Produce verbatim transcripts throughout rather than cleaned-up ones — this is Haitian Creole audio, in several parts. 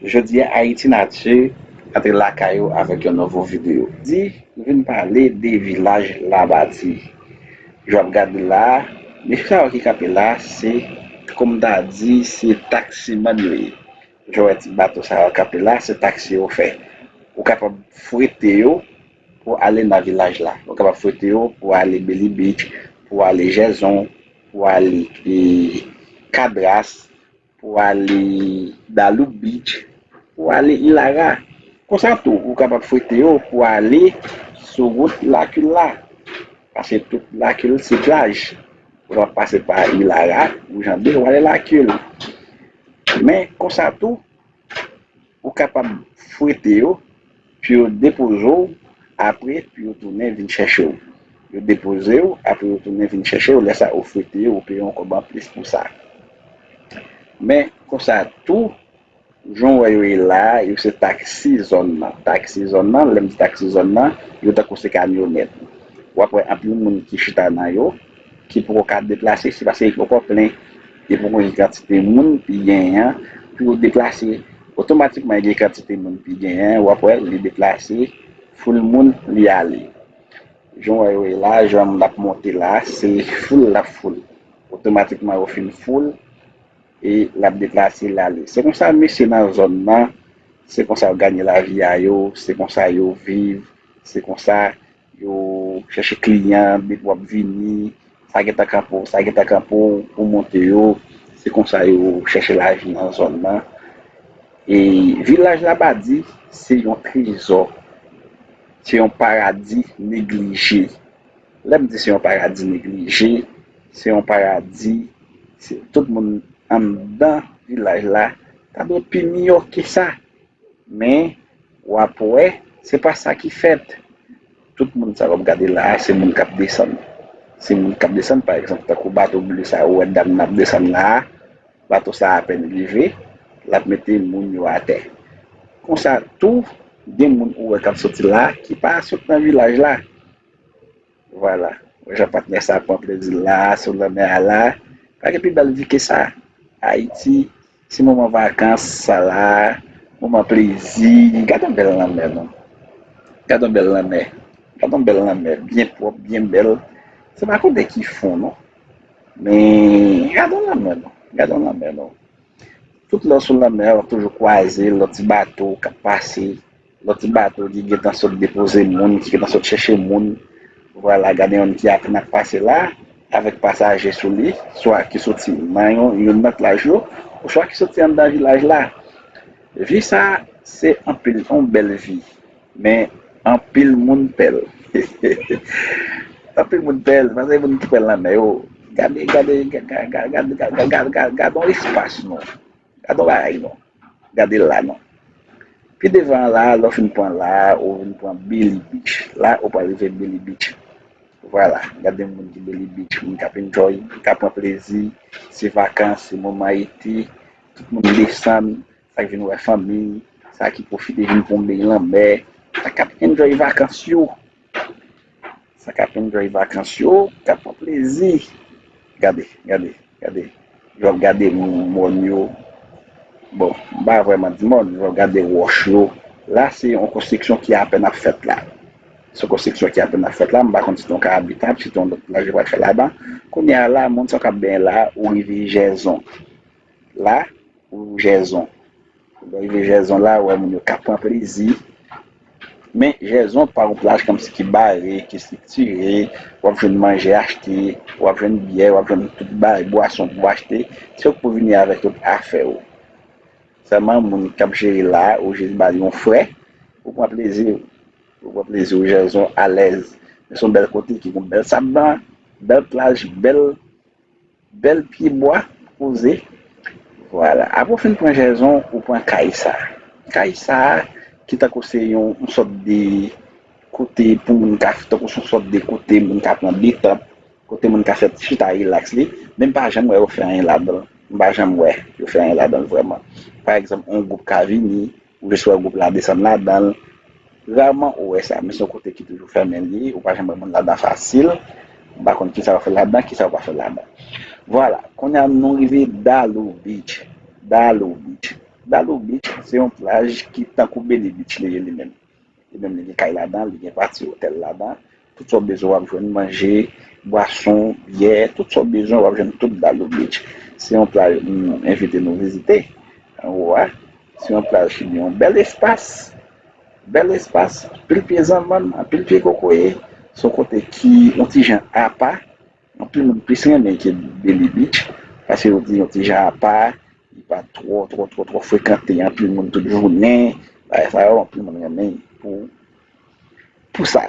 Jodi a, Ayiti Nature antre lakay ou avèk yon nouvo videyo. Di, nou vin pale de vilaj Labadi. Jan w ap gade la a, mesye sa yo ki kanpe la, se, kòm m ta di, se taksimann yo ye. Jan w wè ti bato sa yo kanpe la, se taksi yo fè. Ou kapab frete yo pou ale nan vilaj la. Ou kapab frete yo pou ale Belly Beach, pou ale Jèzon, pou ale e, Kadras, pou ale Dalou Beach, pou ale Ilara. Konsa tou, ou kapab frete yo pou ale sou wout Lakil la. Paske tout Lakil se plaj. Ou kapab pase pa Ilara, ou janbe, ou ale Lakil. Men konsa tou, ou kapab frete yo pou yo depoze w, apre pou yo tounen vin chèche w. Yo depoze w, apre yo tounen vin chèche w. Lè sa a, ou frete yo, ou peye yon kòb anplis pou sa. Men konsa tou, jan w wè yo ye la a, yo se taksi zòn nan. Taksi zòn nan, lè m di taksi zòn nan, yo tankou se kamyonèt. W ap wè anpil moun ki chita nan yo, ki poko ka deplase, se paske yo poko plen. Yo poko gen kantite moun ki genyen an pou yo deplase. Otomatikman, gen kantite moun ki genyen an, w ap wè li deplase, foul moun li ale. Jan w wè yo ye la, jan l ap monte la, se foul l ap foul. Otomatikman, yo fin foul, e l ap deplase l ale. Se konsa mesye nan zòn nan, se konsa yo ganye lavi a yo, se konsa yo viv, se konsa yo chèche kliyan, depi w ap vini, sa gentan kanpe w, sa gentan kanpe w pou monte yo, se konsa yo chèche lavi nan zòn nan. E vilaj Labadi, se yon trezò, se yon paradi neglije. Lè m di se yon paradi neglije, se yon paradi, se, tout moun anndan vilaj la, ta dwe pi miyò ke sa. Men, w ap wè, se pa sa ki fèt. Tout moun sa w ap gade la a, se moun k ap desann. Se moun k ap desann, pa egzanp, tankou bato ble sa a, ou wè dam nan ap desann la a, bato sa a apèn rive, l ap mete moun yo atè. Konsa tou, gen moun ou wè k ap soti la a, ki pa sot nan vilaj la. Vwala. Ou wè jan patnè sa a pran plezi l la a, sou lanmè a la a. Pa gen pi bèl vi ke sa. Ayiti, se moman vakans sa la a, moman plezi. Gade yon bèl lanmè, non. Gade yon bèl lanmè. Gade yon bèl lanmè, byen pwòp, byen bèl. Se pa kote ki fon, non. Men, gade yon lanmè, non. Gade yon lanmè, non. Tout lè w sou lanmè a, w ap toujou kwaze lòt ti bato k ap pase, lòt ti bato ki gentan sot depoze moun, ki gentan sot chèche moun. Vwala, gade yonn ki apèn ap pase la, avèk pasaje sou li, swa ki soti nan yon, youn nan plaj yo, oswa ki soti anndan vilaj la. Vi sa, se anpil, yon bèl vi. Men, anpil moun pè l. Anpil moun pè l, paske moun ki pè l lanmè yo, gade, gade, gade yon espas, non. Gade yon bagay, non. Gade la, non. Pi devan la, lè w fin pran la, ou vin pran Belly Beach. La, ou pral rive Belly Beach. Vwala, gade moun ki Belly Beach, moun k ap enjoy, k ap pran plezi. Se vakans, se moman ete. Tout moun desann, sa k vin wè fanmi, sa ki pwofite vin pran beny lanmè, sa k ap enjoy vakans yo. Sa k ap enjoy vakans yo, k ap pran plezi. Gade, gade, gade. Jan w ap gade mòn yo. Bon, m pa vrèman di mòn, jan w ap gade wòch yo. La, se yon konstriksyon ki apèn ap fèt la. Se yon konstriksyon ki apèn ap fèt la. M pa konn si se yon ka abitab, si se yon lòt plaj yo pral fè ladan. Kounye a la, moun sa k ap benyen la, ou rive Jèzon. La, ou Jèzon. Lè w rive Jèzon la, ou wè moun yo k ap pran plezi. Men, Jèzon pa yon plaj kòmsi ki bare, ki estriktire. W ap jwenn manje achte, w ap jwenn byè, w ap jwenn tout bagay, bwason pou achte. Se ou k pou vini avèk tout afè w. Sèlman, moun k ap jere la, ou jis ba li yon frè, ou pran plezi w. Ou pran plezi w, Jèzon alèz. Men se yon bèl kote ki gen bèl sab blan, bèl plaj, bèl bèl pyebwa poze. Vwala. Apre w fin pran Jèzon, ou pran kay sa a. Kay sa a, ki tankou se yon, yon sòt de kote pou moun ka, tankou se yon sòt de kote moun ka pran detant, kote moun ka fè ti chita rilaks li. Men m pa janm wè yo fè anyen ladan l. M pa janm wè yo fè anyen ladan l vrèman. Pa egzanp, yon gwoup ka vini, ou jis wè gwoup la desann ladan l. Raman ou wè sa, men se yon kote ki toujou fèmen li ye, ou pa janm wè moun ladan fasil. M pa konn kisa yo fè ladan, kisa yo pa fè ladan. Vwala, kounye a nou rive Dalou Beach. Dalou Beach. Dalo Beach se yon plaj ki tankou Beni Beach li ye li menm. Li menm li gen kay ladan, li gen pati otèl ladan. Tout sa w bezwen w ap jwenn, manje, bwason, byè, tout sa w bezwen w ap jwenn tout Dalo Beach. Se yon plaj m envite nou vizite. Anwo a, se yon plaj ki gen yon bèl espas. Bèl espas, anpil pye zanmann, anpil pye kokoye. Se yon kote ki yon ti jan apa. Anpil moun plis renmen ke Beni Beach, paske yo di yon ti jan apa, li pa twò, twò, twò, twò frekante, anpil moun tout jounen, bagay sa yo, anpil moun renmen pou, pou sa.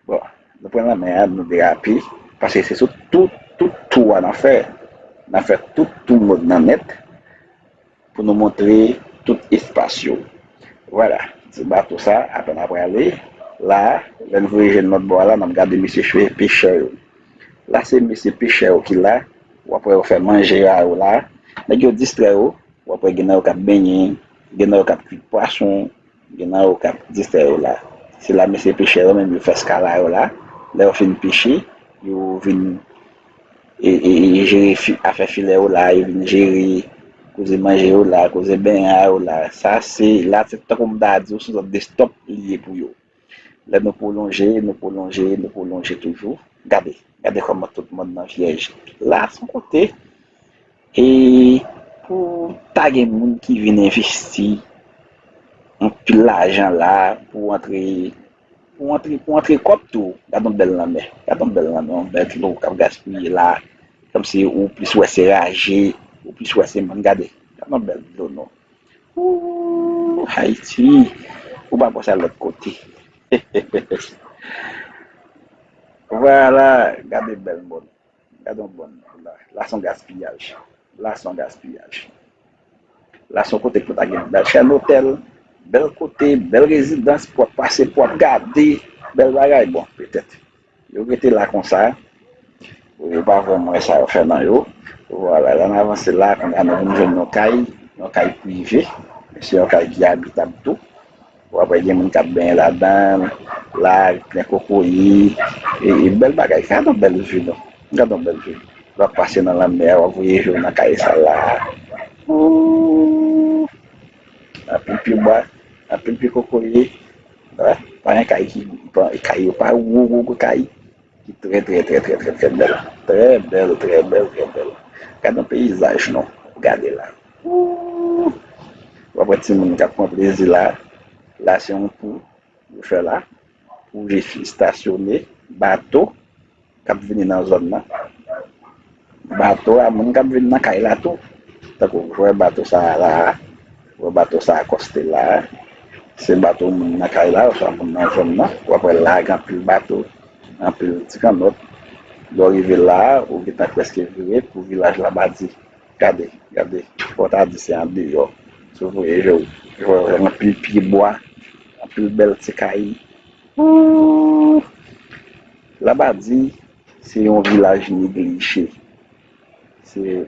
Bon, nou pran lanmè a, nou derape, paske se sou tout, tout tou a n ap fè. N ap fè tout tou mòd nan nèt, pou nou montre tout espas yo. Vwala, ti bato sa, apèn ap prale. La, lè n voye je n lòt bò a la, n ap gade mesye pechè yo. La, se mesye pechè yo ki la. W ap wè yo fè manje a yo la. Nèg yo distrè yo. W ap wè gen nan yo k ap benyen, gen nan yo k ap kwit pwason, gen nan yo k ap distrè yo la. Se la mesye pechè yo menm yo fè eskal a yo la. Lè yo fin peche, yo vin e, e, e jere fi, afè filè yo la, yo vin jere koze manje yo la, koze benyen a yo la. Sa se, la se tankou m ta di w, se yon sòt de stop li ye pou yo. Lè nou pwolonje, nou pwolonje, nou pwolonje toujou. Gade, gade kòman tout mòn nan vyèj. La se yon kote e pou ta gen moun ki vin envesti anpil lajan la pou antre, pou antre, pou antre kòb tou. Gade yon bèl lanmè, gade yon bèl lanmè, yon bèl dlo k ap gaspiye la. Kòmsi ou plis wè se raje, ou plis wè se moun. Gade, gade yon bèl dlo non. Ooh, Ayiti, ou pa pase lòt kote. Vwala, gade bèl mòn. Gade yon bòn la. La se yon gaspiyaj. La se yon gaspiyaj. La se yon kote pou ta gen bèl chèn otèl, bèl kote, bèl rezidans, pou w ap pase, pou w ap gade, bèl bagay. Bon, petèt, yo rete la konsa. Yo pa vrèman wè sa yo fè nan yo. Vwala, lè n avanse la, kounye a nou vin jwenn yon kay, yon kay prive. Se yon kay ki abitab tou. W ap wè gen moun k ap benyen ladan l, la, plen kokoye, e, e bèl bagay. Gade yon bèl vi non. Gade yon bèl vi. W ap pase nan lanmè a, w ap voye je w nan kay sa la. Ooh! Anpil pye bwa, anpil pye kokoye. Wè, pa gen kay ki, pa, kay yo pa gwo, gwo, gwo kay. Ki trè, trè, trè, trè, trè, trè bèl. Trè bèl, trè bèl, trè bèl. Gade yon peyizaj non. Gade la. Ooh! W ap wè timoun k ap pran plezi la. La se yon pou yo fè la. Pou je fi stasyone. Bato k ap vini nan zòn nan. Bato a, moun k ap vin nan kay la tou. Tankou w wè bato sa a la, w wè bato sa a akòste la. Se bato moun nan kay la, oswa moun nan zòn nan. W ap wè la gen anpil bato, anpil ti kannòt. Lè w rive la, ou gentan prèske vire pou vilaj Labadi. Gade, gade, fò w ta di se andeyò. Si w voye je w, je w wè anpil pye bwa, anpil bèl ti kay. Ooh! Labadi, se yon vilaj neglije. Se,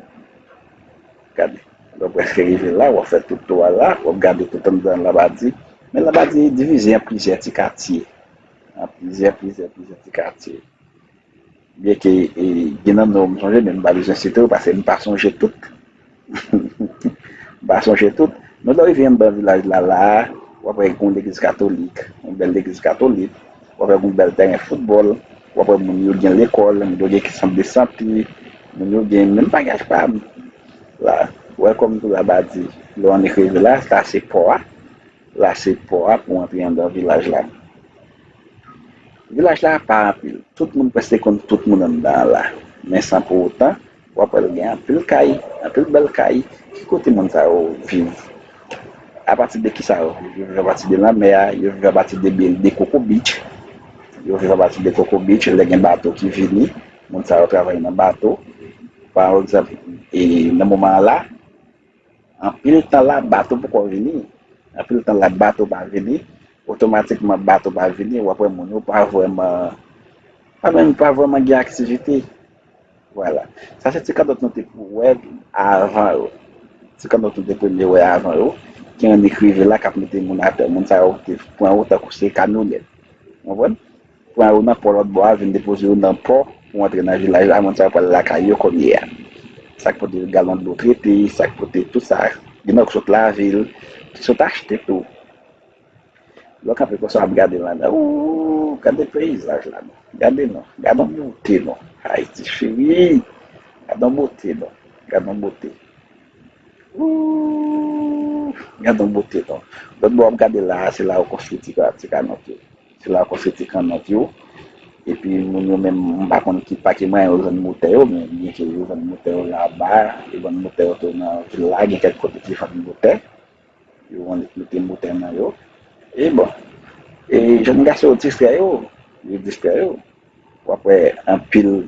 gade, lè w prèske rive la, w ap fè tout tou a la, w ap gade tout anndan Labadi. Men Labadi divize an plizyè ti katye. An plizyè, plizyè, plizyè ti katye. Byenke, e, gen nan non m sonje, men m pa bezwen site yo, paske m pa sonje tout. M pa sonje tout. Men lè w rive anndan vilaj la, la a, w ap wè gen yon legliz katolik, yon bèl legliz katolik. W ap wè gen yon bèl tèren foutbòl. W ap wè moun yo gen lekòl, moun yo gen sant de sante, moun yo gen menm bagaj pa m. La, welcome to Labadi. Lè w annik rive la, sa se pò a. La se pò a pou w antre anndan vilaj la. Vilaj la pa anpil. Tout moun prèske konn tout moun anndan an la. Men san pou otan, w ap wè l gen anpil kay, anpil bèl kay. Ki kote moun sa yo viv? Apati de kisa yo viv? Yo viv apati de lanmè a, yo viv apati de, de Coco Beach. Yo viv apati de Coco Beach, lè gen bato ki vini, moun sa yo travay nan bato. Pa egzanp, e nan moman an la, anpil tan la, bato poko vini. Anpil tan la, bato pa vini. Otomatikman, bato pa vini, w ap wè moun yo pa vrèman, pa menm, pa vrèman gen aktivite. Vwala. Sa se ti kannòt nou te wè avan yo. Ti kannòt nou te premye wè avan yo, ki annik rive la, k ap mete moun atè. Moun sa yo te pran yo tankou se kamyonèt. Konprann? Pran yo nan pò lòt bò a, vin depoze yo nan pò pou antre nan vilaj la, moun sa yo pral lakay yo kounye a. Sa k pote galon dlo trete, sa k pote tout sa, Gen nan yo ki sot lavil, ki sot achte tou. Lè w kanpe konsa w ap gade lanmè, ooh, gade peyizaj la non. Gade non, gade yon bote non. Ayiti cheri, gade yon bote non. Gade yon bote. Ooh, gade yon bote non. Lòt bò w ap gade la, se la yo konstwi ti, ti kanòt yo. Se la yo konstwi ti kanòt yo. Epi moun yo menm, m pa konn ki pa ki mwayen yo jwenn motè yo, men byenke yo vann motè yo laba, yo vann motè yo tou nan vil la, gen kèk kote ki vann motè. Yo annik mete motè nan yo. E bon, e jèn gason yo distrè yo, yo distrè yo. W ap wè anpil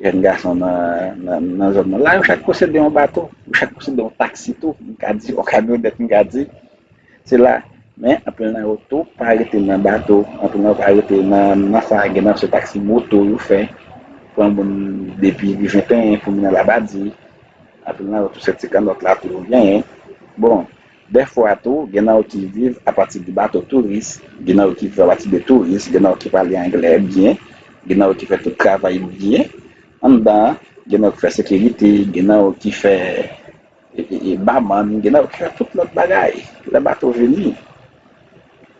jèn gason nan, nan, nan zòn nan. La, yo chak posede yon bato, yo chak posede yon taksi tou, m ka di, yon kamyonèt, m ka di. Se la, men anpil nan yo tou pa rete nan bato, anpil nan yo pa rete nan, nan sa, gen nan se taksi moto yo fè, pran moun depi ri venteyen pou mennen Labadi. Anpil nan yo tou se ti kanòt la tou yo genyen. Bon, dèfwa tou, gen nan yo ki viv apati de bato touris, gen nan yo ki viv apati de touris, gen nan yo ki pale anglè byen, gen nan yo ki fè tout travay byen anndan, gen nan yo ki fè sekirite, gen nan yo ki fè e, e, e, bamann, gen nan yo ki fè tout lòt bagay. Lè bato vini,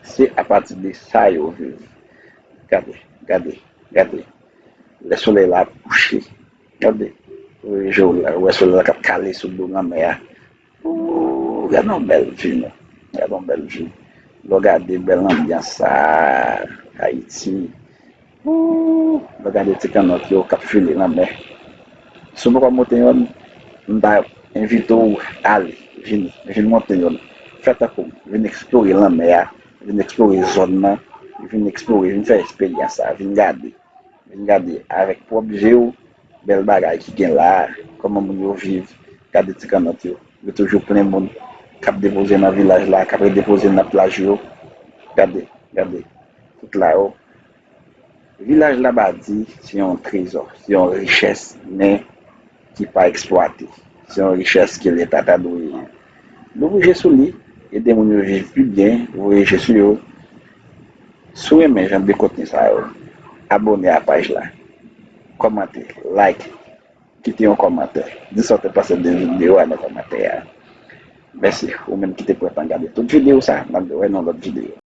se apati de sa yo viv. Gade, gade, gade. Lè solèy la ap kouche, gade. Ou wè solèy la k ap kale sou do lanmè a. Ooh, gade yon bèl vi non. Gade yon bèl vi. Lè w gade bèl anbyans sa a, Ayiti. Ooh, lè w gade ti kanòt yo k ap file lanmè. Si w poko monte yonn, m ta envite w ale, vini, vin monte yonn. Fè tankou m, vin eksplore lanmè a, vin eksplore zòn nan, vin eksplore, vin fè eksperyans sa, vin gade. Vin gade avèk pwòp je w bèl bagay ki gen la a, kòman moun yo viv, gade ti kanòt yo. Yo toujou plen moun k ap depoze nan vilaj la, k ap redepoze nan plaj yo. Gade, gade, tout la yo. Vilaj Labadi se yon trezò, se yon richès, men ki pa eksplwate. Se yon richès ke Leta ta dwe louvri je sou li, ede moun yo viv pi byen, voye je sou yo. Si w renmen jan de kontni sa yo, abòne a paj la, kòmante, like, kite yon kòmantè. Di sa w te panse de videyo a nan kòmantè a. Mèsi, ou menm ki te pran tan gade tout videyo sa, n ap wè nan lòt videyo.